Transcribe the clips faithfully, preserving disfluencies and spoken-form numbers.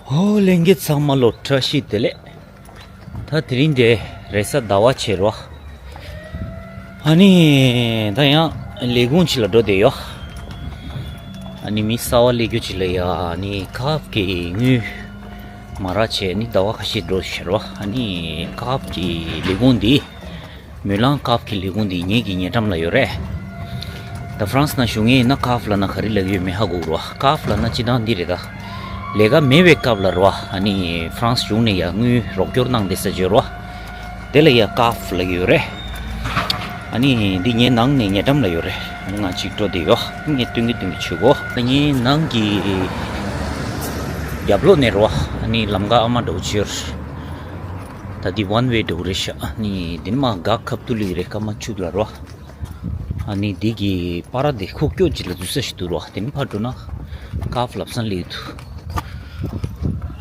ཧོ། ལྷན་རྒྱས་ཚང་མ་ལོ་བཀྲ་ཤིས་བདེ་ལེགས། ད་དེ་རིང་དེ་རེས་གཟའ་ཟླ་བ་བྱས་རོ། ཨ་ནི་ད་ཡང་ལས་ཁུངས་ཅིག་ལ་འགྲོ་བསྡད་ཡོད། ཨ་ནི་མི་གསར་པ་སླེབས་རྒྱུ་ཅིག་ལ་ཡ། ཨ་ནི་ཀ་ཧྥ་གི་དངུལ་མ་རག་བྱས། ཨ་ནི་ཟླ་བ་ཁ་ཤས་འགྲོ་བཞག་རོ། ཨ་ནི་ཀ་ཧྥ་གི་ལས་ཁུངས་འདི། མུ་ལང་ཀ་ཧྥ་གི་ལས་ཁུངས་འདི་ངེད་ཀྱི་ཉེ་འགྲམ་ལ་ཡོད་རེད། ད་ཧྥ་རན་སི་ནང་བཞུགས་མཁན་ཡིན་ན་ཀ་ཧྥ་ལབ་ན་ག་རེ་ལབ་ཀྱི་ཡོད་མེད་ཧ་གོ་གི་རེད་བ། ཀ་ཧྥ་ལབ་ན་སྤྱིར་བཏང་འདི་རེད་ད། ལས་ཀ་མེད་པའི་སྐབས་ལ་རེད་བ། ཨ་ནི་ཧྥ་རན་སི་གཞུང་ནས་ཡ་དངུལ་རོགས་སྐྱོར་གནང་བསྡད་ས་ཅིག་ཡོད་རེད་བ། དེ་ལ་ཡ་ཀ་ཧྥ་ལབ་ཀྱི་ཡོད་རེད། ཨ་ནི་འདི་ངའི་ནང་ནས་ཉེ་འགྲམ་ལ་ཡོད་རེད། ཨ་ནི་ང་གཅིག་འགྲོ་བསྡད་ཡོད། ངས་སྟོན་གི་སྟོན་གི་བྱེད་གོ། ད་ངའི་ནང་གི་རྒྱབ་ལོགས་ནས་རེད་བ། ཨ་ནི་ལམ་ཁ་ཨ་མ་འདྲ་བོ་ཅིག་ཡོད་རེད། ད་འདི་ཝན་ཝེ་འདྲ་བོ་རེད་ཤག་ཨ་ནི་འདི་ནས་མར་ག་ཁབ་ཏུ་ལི་རེད། ཀ་མ་ཆུ་ལ་རེད་བ། ཨ་ནི་འདི་གི་པ་ར་དེ་ཁུག་ཀྱོག་ཅིག་ལ་འཛུལ་ས་ཞིག་འདུག་རོ། དེ་ནས་ཕར་འགྲོ་ན་ཀ་ཧྥ་ལབ་ས་སླེབས་འདུག་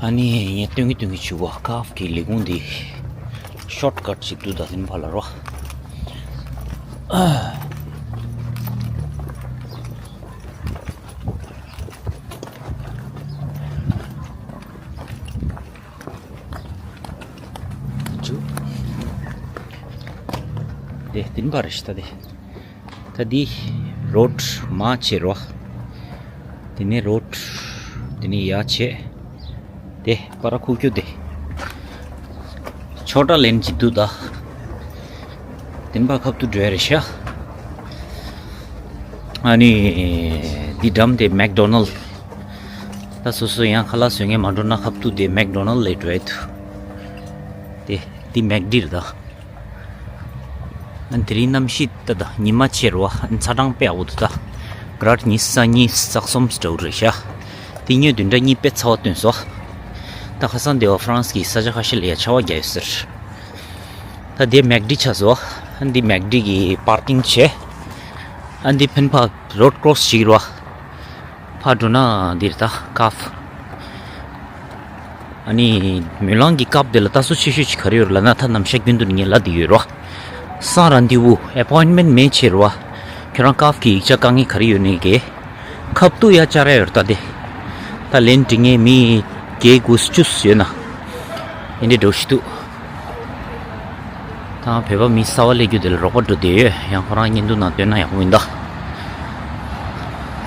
ཨ་ནི་ངས་སྟོན་གི་སྟོན་གི་བྱེད་གོ། ཀ་ཧྥ་གི་ལས་ཁུངས་འདི་ཤོར་ཊི་ཀཊ་ཅིག་འདུག་ད་དེ་ནས་ཕར་ལ་རོ། དེ་བསྟན་པ་རེད་ཤག་ད་དེ། ད་འདི་རོཌ་མར་བྱས་རོ། དེ་ནས་རོཌ། དེ་ནས་ཡར་བྱས། དེ་པ་ར་ཁུག་ཀྱོག་དེ། ཆོ་ཊ་ལེན་གྱི་འདུག་ད། བསྟན་པ་ཁབ་ཏུ་འགྲོ་ཡ་རེད་ཤག་ཨ་ནི་འདི་འགྲམ་དེ་མེག་ཌོ་ནལ། ད་སོ་སོ་ཡང་ཁ་ལག་བཟོ་མཁན་མ་འགྲོ་ན་ཁབ་ཏུ་དེ་མེག་ཌོ་ནལ་ལ་འགྲོ་ཡ་འདུག་དེ་འདི་མེག་ཌི་རེད་ད། ཨ་དེ་རིང་གནམ་གཤིས་ད་ད་ཉི་མ་ཆེ་རུ་བ། ཨ་ཚ་གྲང་དཔེ་ཡག་པོ་འདུག་ད། གྷ་རེཌ་ཉི་ཤུ་རྩ་གཉིས་རྩ་གསུམ་འདྲ་བོ་རེད་ཤག་དེ་ཉིན་བདུན་ཕྲག་གཉིས་དཔེ་ཚ་བ་སྟོན་སོང་། ད་ཁ་སང་དེ་བ་ཧྥ་རན་སི་གི་ས་ཆ་ཁ་ཤས་ལ་ཡ་ཆར་པ་བརྒྱབ་ཡོད་ཟེར། ད་དེ་མེག་ཌི་ཆགས་སོང་། ཨ་འདི་མེག་ཌི་གི་པར་ཀིང་བྱས། ཨ་འདི་ཕན་པ་རོཌ་ཀྲོ་སི་བྱེད་ཀྱི་རེད་བ། ཕར་འགྲོ་ན་འདིར་ད་ཀ་ཧྥ། ཨ་ནི་མུ་ལང་གི་ཀ་ཧྥ་དེ་ལ་ལྟ་སྲོལ་ཆེ་ཤོས་ཅིག་ག་རེ་ཡོད་རེད་ལབ་ན། ད་ནམ་ཞག་རྒྱུན་དུ་ངས་ལབ་བསྡད་ཡོད་རེད་བ། སང་རན་དི་ཝུ་ཨེ་པོའིན་མེན་མེད་བྱས་རེད་བ། ཁྱོད་རང་ཀ་ཧྥ་གི་ཡིག་ཆ་དཀའ་ངལ་ག་རེ་ཡོད་ནའི་གི་ཁབ་ཏུ་ཡ་བཅར་ཡ་ཡོད་རེད་ད་དེ། ད་ལན་འབྲི་མཁན་མི་བརྒྱད་དགུ་བཅུ་ཡོད་ན། ཡིན་འདྲ་འགྲོ་ཞིག་འདུག་ད་བོད་པ་མི་གསར་པ་སླེབས་རྒྱུ་དེ་ལ་རོགས་པ་འགྲོ་བསྡད་ཡོད། ཡང་ཁོ་རང་བརྙན་ཐུང་ནང་བཏོན་ན་ཡག་པོ་མིན་ད།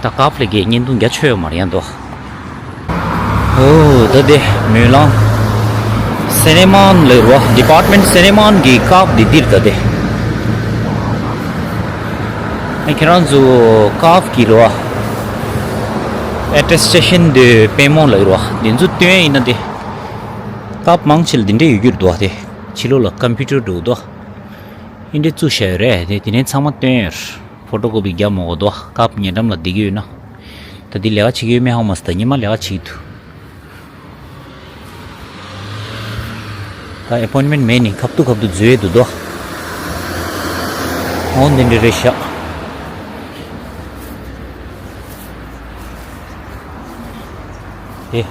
ད་ཀ་ཧྥ་ལ་གའི་བརྙན་ཐུང་རྒྱ་ཆེ་ཡོད་མ་རེད་ཡང་དོ། ཨོ་ད་དེ་མུ་ལང་སེ་ནེ་མན་ལ་རོ། ཌི་པར་ཊི་མེན་ཊི་སེ་ནེ་མན་གི་ཀ་ཧྥ་འདི་འདིར་ད་དེ། ཨ་ཁྱེད་རང་ཚོ་ཀ་ཧྥ་གི་རོ། ཨེ་ཊེ་སི་ཊེ་ཤན་དེ་པེ་མོང་ལ་རོ། འདི་ཚོ་བཏོན་ཡིན་ན་དེ། ཀ་ཧྥ་མང་ཆེ་ལ་འདི་འདྲ་ཡོད་རྒྱུ་རེད་དོ་དེ། ཕྱི་ལོགས་ལ་ཀམ་པུ་ཊར་འགྲོ་དོ། ཨིན་འདྲའི་བཙུགས་བཞག་ཡོད་རེད་དེ། དེ་ནས་ཚང་མ་བཏོན་ཡོད། ཕོ་ཊོ་ཀོ་པི་རྒྱག་མ་དགོས་དོ། ཀ་ཧྥ་ཉེ་འགྲམ་ལ་བསྡད་ཀྱི་ཡོད་ན། ད་འདི་ལས་ཀ་བྱེད་ཀྱི་ཡོད་མེད་ཧ་གོ་མ་སོང་། ད་ཉི་མ་ལས་ཀ་བྱེད་ཀྱི་འདུག་ད་ཨེ་པོའིན་མེན་ཊི་མེད་ནི་ཁབ་ཏུ་ཁབ་ཏུ་འཛུལ་ཡས་འདུག་དོ། འོ་འདི་འདྲ་རེད་ཤག་དེ་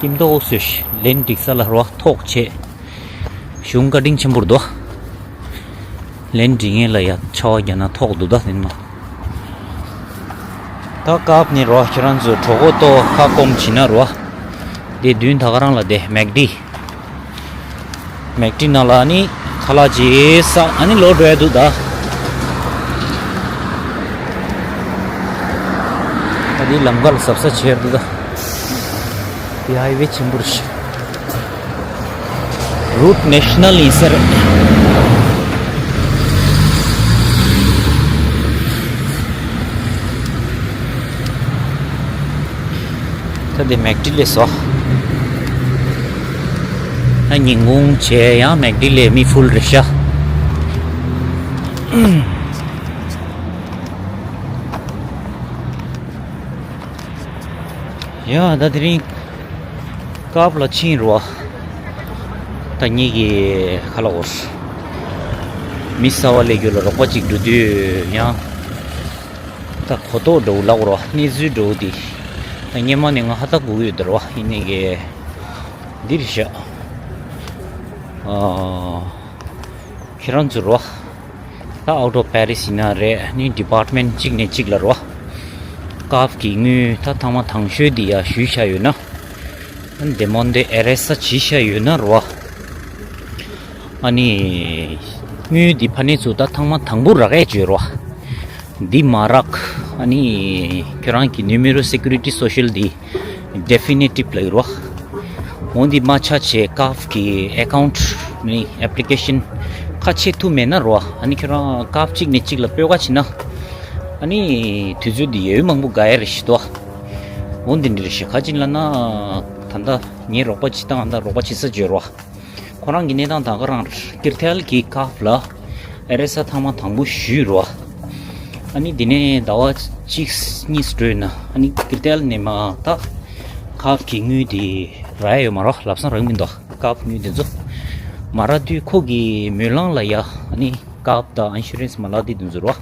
ཀིམ་ཏོག་སུ་ལན་འགྲིག་ས་ལ་རོ་ཐོག་བྱས། གཞུང་བཀའ་དྲིན་ཆེན་པོ་རེད་དོ། ལན་འགྲིག་མཁན་ལ་ཡ་ཆར་པ་བརྒྱབ་ན་ཐོག་འདུག་ད་དེ་ནི། ད་ཀ་ཧྥ་ནས་རོ། ཁྱེད་རང་ཚོ་གྲོད་ཁོག་ལྟོགས་ཁ་སྐོམ་བྱེད་ན་རོ། དེ་མདུན་ད་ག་རང་ལ་དེ་མེག་ཌི། མེག་ཌི་ནང་ལ་ནི་ཁ་ལག་ཅིག་ཟ། ཨ་ནི་ལོག་འགྲོ་ཡ་འདུག་ད། ད་འདི་ལམ་ཁ་ལ་གཟབ་གཟབ་བྱས་འདུག་ད། འདི་ཧའི་ཝེ་ཆེན་པོ་རེད་ཤག་རུཊ་ནེ་ཤ་ནལ་ཡིན་ས་རེད། ད་འདི་མེག་ཌི་སླེབས་སོང་། ད་ཉིན་གུང་བྱས་ཡང་མེག་ཌི་སླེབས། མི་ཕུལ་རེད་ཤག་ཡ་ད་དེ་རིང་ཀ་ཧྥ་ལ་ཕྱིན་རོ། ད་ངེད་ཀྱི་ཁ་ལག་འོར། མི་གསར་པ་སླེབས་རྒྱུ་ལ་རོགས་པ་ཅིག་འགྲོ་དུས་ཡང་། ད་གོ་རྟོགས་འགྲོ་ལབ་རོ། གནས་ཚུལ་འགྲོ་དེ། ད་སྔོན་མ་ནས་ང་ཧ་ད་གོ་གི་ཡོད་ད་རོ། ཡིན་ནའི་གི་འདི་རེད་ཤག་ཨ། ཁྱེད་རང་ཚོ་རོ། ད་out of Paris ཡིན་ན་རེད། ནི་ཌི་པར་ཊི་མེན་ཊི་གཅིག་ནས་གཅིག་ལ་རོ། ཀ་ཧྥ་གི་དངུལ་ད་ཐེངས་མ་དང་ཤོས་འདི་ཡ་ཞུས་བཞག་ཡོད་ན། བདེ་མོ་འདི་ཨེ་རེ་ས་ཇི་ཤ་ཡོད་ན་རོ། ཨ་ནི། དངུལ་འདི་ཕ་ནི་ཚུ་ད་ཐང་མ་དང་པོ་རག་ཡས་བརྗོད་རོ། འདི་མ་རག་ཨ་ནི། ཁྱོད་རང་གི་ནུ་མེ་རོ་སེ་ཀུ་རི་ཊི་སོ་ཤལ་འདི་ཌེ་ཕི་ནེ་ཊིབ་ལ་ཡོད་རོ། འོ་འདི་མ་ཆ་བྱས་ཀབ་གི་ཨེ་ཀའུན་ཊི་ནི་ཨེ་པི་ལི་ཀེ་ཤན་ཁ་ཕྱེ་ཐུབ་མེད་ན་རོ། ཨ་ནི་ཁྱོད་རང་ཀབ་གཅིག་ནས་གཅིག་ལ་སྤོས་ཀ་བྱེད་ན། ཨ་ནི། དུས་ཚོད་འདི་ཡོད་མང་པོ་དགའ་ཡ་རེད་ཤི་དོ། འོ་འདི་འདྲ་རེད་ཤི་ཁ་ཅིག་ལ་ན། ད་ལྟ་ངའི་རོགས་པ་ཅི་དང་ད་རོགས་པ་ཅི་ས་བརྗོད་རོ། ཁོ་རང་གི་གནས་སྟངས་ད་ག་རང་རེད། ཀིར་ཐལ་གྱི་སྐབས་ལ་ཨེ་རེ་ས་ཐང་མ་དང་པོ་ཞུས་རོ། ཨ་ནི་འདི་ནས་ཟླ་བ་གཅིག་གཉིས་སྤྲོས་ན་ཨ་ནི་ཀིར་ཐལ་ནས་མ་ད་ཁབ་ཀྱི་དངུལ་དེ་རག་ཡ་ཡོད་མ་རོ། ལབ་སང་རག་མི་འདུག་ཁབ་དངུལ་དེ་ཚོ་མ་རག་དུས་ཁོ་གི་མོས་ལང་ལ་ཡ་ཨ་ནི་ཁབ་དང་ཨིན་ཤུ་རན་སི་མ་ལག་དེ་དེ་ཚོ་རོ།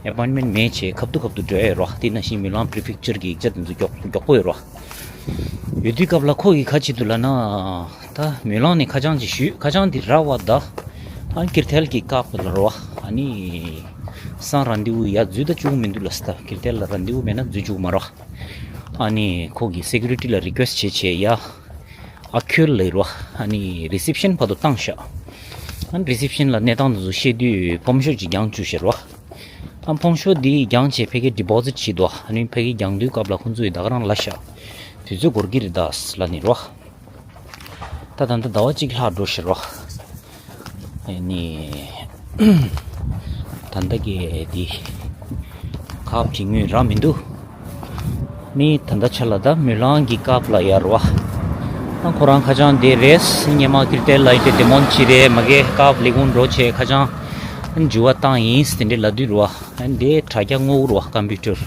ཨེ་པོའིན་མེན་མེད་བྱས་ཁབ་ཏུ་ཁབ་ཏུ་འགྲོ་ཡ་ཡོད་རོ། དེ་ནང་བཞིན་མོས་ལང་པི་རི་ཕེག་ཅར་གི་ཡིག་ཆ་དེ་ཚོ་མགྱོགས་མགྱོགས་པོ་ཡོད་རོ། ཡོད་དུས་སྐབས་ལ་ཁོ་གིས་ཁ་ཅིག་ཏུ་ལབ་ན། ད་མོས་ལང་ནས་ཁ་བྱང་ཅིག་ཞུས། ཁ་བྱང་འདི་རག་པ་ད། ཨ་ཀིར་ཐལ་གྱི་སྐབས་ལ་རོ། ཨ་ནི། སང་རན་དི་ཝུ་ཡ་འཛུལ་ད་བཅུག་མི་འདུག་ལ་སྟབས་ཀིར་ཐལ་ལ་རན་དི་ཝུ་མེད་ན་འཛུལ་བཅུག་མ་རོ། ཨ་ནི་ཁོ་གིས་སེ་ཀུ་རི་ཊི་ལ་རི་ཀུ་ཨེ་སི་ཊི་བྱས་བྱས་ཡ། ཨ་ཁྱོད་ལ་རོ། ཨ་ནི་རི་སེབ་ཤན་བར་དུ་བཏང་ཤག་ཨ་ནི་རི་སེབ་ཤན་ལ་གནས་སྟངས་དེ་ཚོ་བཤད་དུས་ཕོམ་ཤོག་ཅིག་བརྒྱངས་བཅུག་ཤག་རོ། ཨ་ཕོམ་ཤོག་འདི་བརྒྱངས་བྱས་ཕ་གིར་ཌི་པོ་ཟིཊ་བྱས་འདུག་ཨ་ནི་ཕ་གིར་བརྒྱངས་དུས་སྐབས་ལ་ཁོང་ཚོས་ད་ག་རང་ལབ་ཤག་དུས་ཚོད་འགོར་གྱི་རེད་ད་ལབ་ནས་རོ། ད་ད་ལྟ་ཟླ་བ་གཅིག་ལྷག་འགྲོ་ཤག་རོ། ཨ་ནི། ད་ལྟ་གི་འདི། ཁབ་ཀྱི་དངུལ་རག་མི་འདུག་ནི་ད་ལྟ་ཆ་ལ་ད་མོས་ལང་གི་སྐབས་ལ་ཡར་བ། ཨ་ཁོ་རང་ཁ་བྱང་འདི་རེད། སྙེ་མ་ཀིར་ཏེ་ལ་ཡི་ཏེ་དེ་མོན་ཆི་རེད། མ་གེ་སྐབས་ལས་ཁུངས་འགྲོ་བྱས་ཁ་བྱང་འཇུ་བ་བཏང་ཡིན་དེ་འདྲས་ལབ་དུས་རུ་བ། ཨ་འདི་དྲ་རྒྱ་སྔོག་རུ་བ་ཀམ་པུ་ཊར།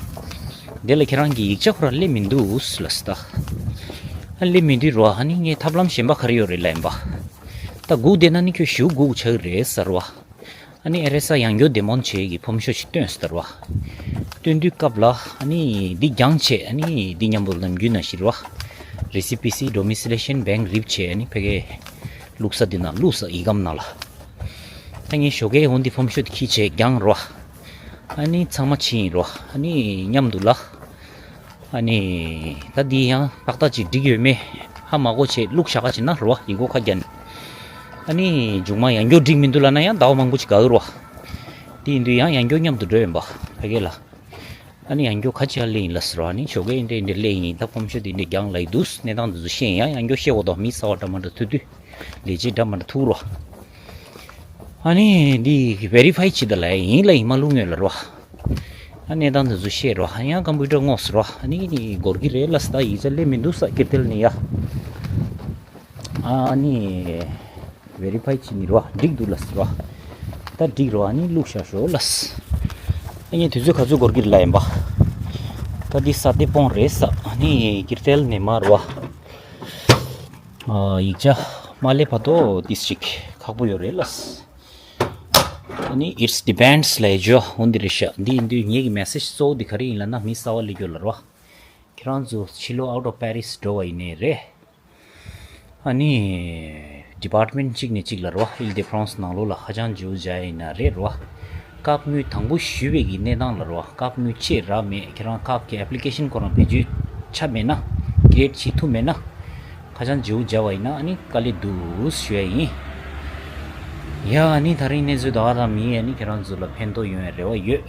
འདི་ལ་ཁྱེད་རང་གི་ཡིག་ཆ་ཁོ་རང་སླེབས་མི་འདུག་ལབ་སི་ད། ཨ་སླེབས་མི་འདུག་རུ་བ། ཨ་ནི་ངས་ཐབས་ལམ་གཞན་པ་ག་རེ་ཡོད་རེད་ལབ་ཡིན་པ། ད་སྒུག་བསྡད་ན་ནི་ཁྱོད་ཞུ་སྒུག་ཆགས་རེད་ཟེར་བ། ཨ་ནི་ཨེ་རེ་ས་ཡང་བསྐྱར་དེ་མོན་ཆེ་གི་ཕོམ་ཤོག་ཅིག་བཏོན་ཟེར་བ། བཏོན་དུས་སྐབས་ལ་ཨ་ནི་འདི་བརྒྱངས་བྱས། ཨ་ནི་འདི་མཉམ་པོ་ནམ་རྒྱུན་ནང་བཞིན་རེད་བ། རི་སི་པི་སི་ཌོ་མི་སི་ལེ་ཤན་བེང་རིབ་བྱས། ཨ་ནི་ཕ་གིར་བླུགས་ས་འདི་ནང་བླུགས་ས་ཡི་གམ་ནང་ལ། ད་ངས་ཞོགས་ཀས་འོང་འདི་ཕོམ་ཤོག་འདི་ཁྱི་བྱས་བརྒྱངས་རེད་བ། ཨ་ནི་ཚང་མ་ཕྱིན་ཡིན་རེད་བ། ཨ་ནི་མཉམ་དུ་ལ། ཨ་ནི། ད་འདི་ཡང་ཏག་ཏག་ཅིག་འགྲིག་ཡོད་མེད་ཧ་མ་གོ་བྱས་བླུགས་བཞག་ག་བྱས་ན་རེད་བ། ཡིག་མགོ་ཁ་བརྒྱབ་ནས། ཨ་ནི་མཇུག་མ་ཡང་བསྐྱར་འགྲིག་མི་འདུག་ལབ་ན་ཡང་ཟླ་བ་མང་པོ་ཅིག་འགོར་གི་རེད་བ། དེ་ཡིན་དུས་ཡང་ཡང་བསྐྱར་མཉམ་དུ་འགྲོ་ཡིན་པ་ཕ་གི་ལ། ཨ་ནི་ཡང་བསྐྱར་ག་ཅི་ཡང་སླེབས་ཡིན་ལབ་ཟེར་བ། ཨ་ནི་ཞོགས་ཀས་འདི་འདྲ་འདི་འདྲ་སླེབས་ཡིན། ད་ཕོམ་ཤོག་འདི་འདྲ་བརྒྱངས་ལབ་ཡིན་འདུག་གནས་སྟངས་འདི་ཚོ་ཤེས་ཡིན། ཡང་ཡང་བསྐྱར་བཤད་དགོས་དོ། མི་གསར་བ་འདྲ་མ་འདྲ་ཐུག་དུས་ལས་བྱེད་འདྲ་མ་འདྲ་ཐུག་རེད་བ། ཨ་ནི་འདི་ཝེ་རི་ཕའི་བྱེད་ད་ལབ་ཡིན་ལབ་ཡིན། མ་བླུགས་ངོས་ལ་རེད་བ། ཨ་གནས་སྟངས་འདི་ཚོ་བཤད་རོ། ཨ་ཡང་ཀམ་པུ་ཊར་སྔོག་ཟེར་རོ། ཨ་ནི་འགོར་གི་རེད་ལབ་སི་ད། ཡིག་ཆ་སླེབས་མི་འདུག་ས་ཀིར་ཏེལ་ནས་ཡ། ཨ་ནི་ཝེ་རི་ཕའི་བྱེད་ནི་རོ། འགྲིག་འདུག་ལབ་ཟེར་རོ། ད་འགྲིག་རོ། ཨ་ནི་བླུགས་བཞག་ཤོག་ལབ་སི། ཨ་ངས་དུས་ཚོད་ག་ཚོད་འགོར་གི་རེད་ལབ་ཡིན་པ། ད་འདི་ས་དེ་སྤོང་རེད་ས། ཨ་ནི་ཀིར་ཏེལ་ནས་མར་རོ། ཨ་ཡིག་ཆ་མ་སླེབས་བར་དུ་ཏིས་ཅིག་ཁག་པོ་ཡོད་རེད་ལབ་སི། ཨ་ནི་it's depends ལབ་ཡ་འོ་འདི་རེད་ཤག་འདི་ཡིན་དུས་ངེད་ཀྱི་མེ་སེ་ཇི་གཙོ་བོ་འདི་ག་རེ་ཡིན་ལབ་ན། མི་གསར་བ་སླེབས་རྒྱུ་ལ་རོ། ཁྱེད་རང་ཚོ་ཕྱི་ལོགས་out of Paris འགྲོ་བ་ཡིན་ནའི་རེད། ཨ་ནི་ཌི་པར་ཊི་མེན་ཊི་གཅིག་ནས་གཅིག་ལ་རོ། ཨིལ་ཌེ་ཕྲོན་སི་ནང་ལོགས་ལ་ཧ་ཅང་བརྗེ་བོ་བྱས་ཡིན་ན་རེད་རོ། སྐབས་དངུལ་དང་པོ་ཞུས་པའི་གི་གནས་སྟངས་ལ་རོ། སྐབས་དངུལ་ཆད་རག་མེད། ཁྱེད་རང་སྐབས་ཀྱི་ཨེབ་ལི་ཀེ་ཤན་ཁོ་རང་བེད་སྤྱོད་ཆ་མེད་ན། ཀི་རི་ཨེ་ཊི་བྱེད་ཐུབ་མེད་ན། ཧ་ཅང་བརྗེ་བོ་བྱས་པ་ཡིན་ན་ཨ་ནི་དཀའ་ལས་འདུག་ཞུ་ཡ་ཡིན། ཡ་ཨ་ནི་ད་རིང་གནས་ཚུལ་ད་ག་རང་མིན། ཨ་ནི་ཁྱེད་རང་ཚོ་ལ་ཕན་ཐོགས་ཡོང་བའི་རེ་བ་ཡོད།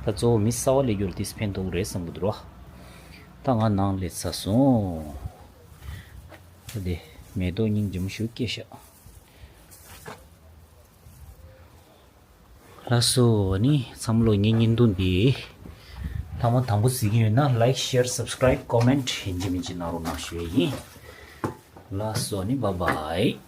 ད་གཙོ་བོ་མི་གསར་བ་སླེབས་རྒྱུ་ལ་ཏིས་ཕན་ཐོགས་རེད་བསམ་གི་འདུག་རོ། ད་ང་ནང་སླེབས་ཚར་སོང་། ད་དེ་མེ་ཏོག་སྙིང་རྗེ་མོ་ཞིག་སྐྱེས་ཤག་ལགས་སོ། ཨ་ནི་ཚང་མ་ལོ་ངའི་བརྙན་ཐུང་འདི་ལྷག་མ་དང་པོ་གཟིགས་ཀྱི་ཡོད་ན་like, share, subscribe, comment ཡིན་གཅིག་མིན་གཅིག་གནང་རོགས་གནང་ཞུ་ཡ་ཡིན། ལགས་སོ། ཨ་ནི་bye bye།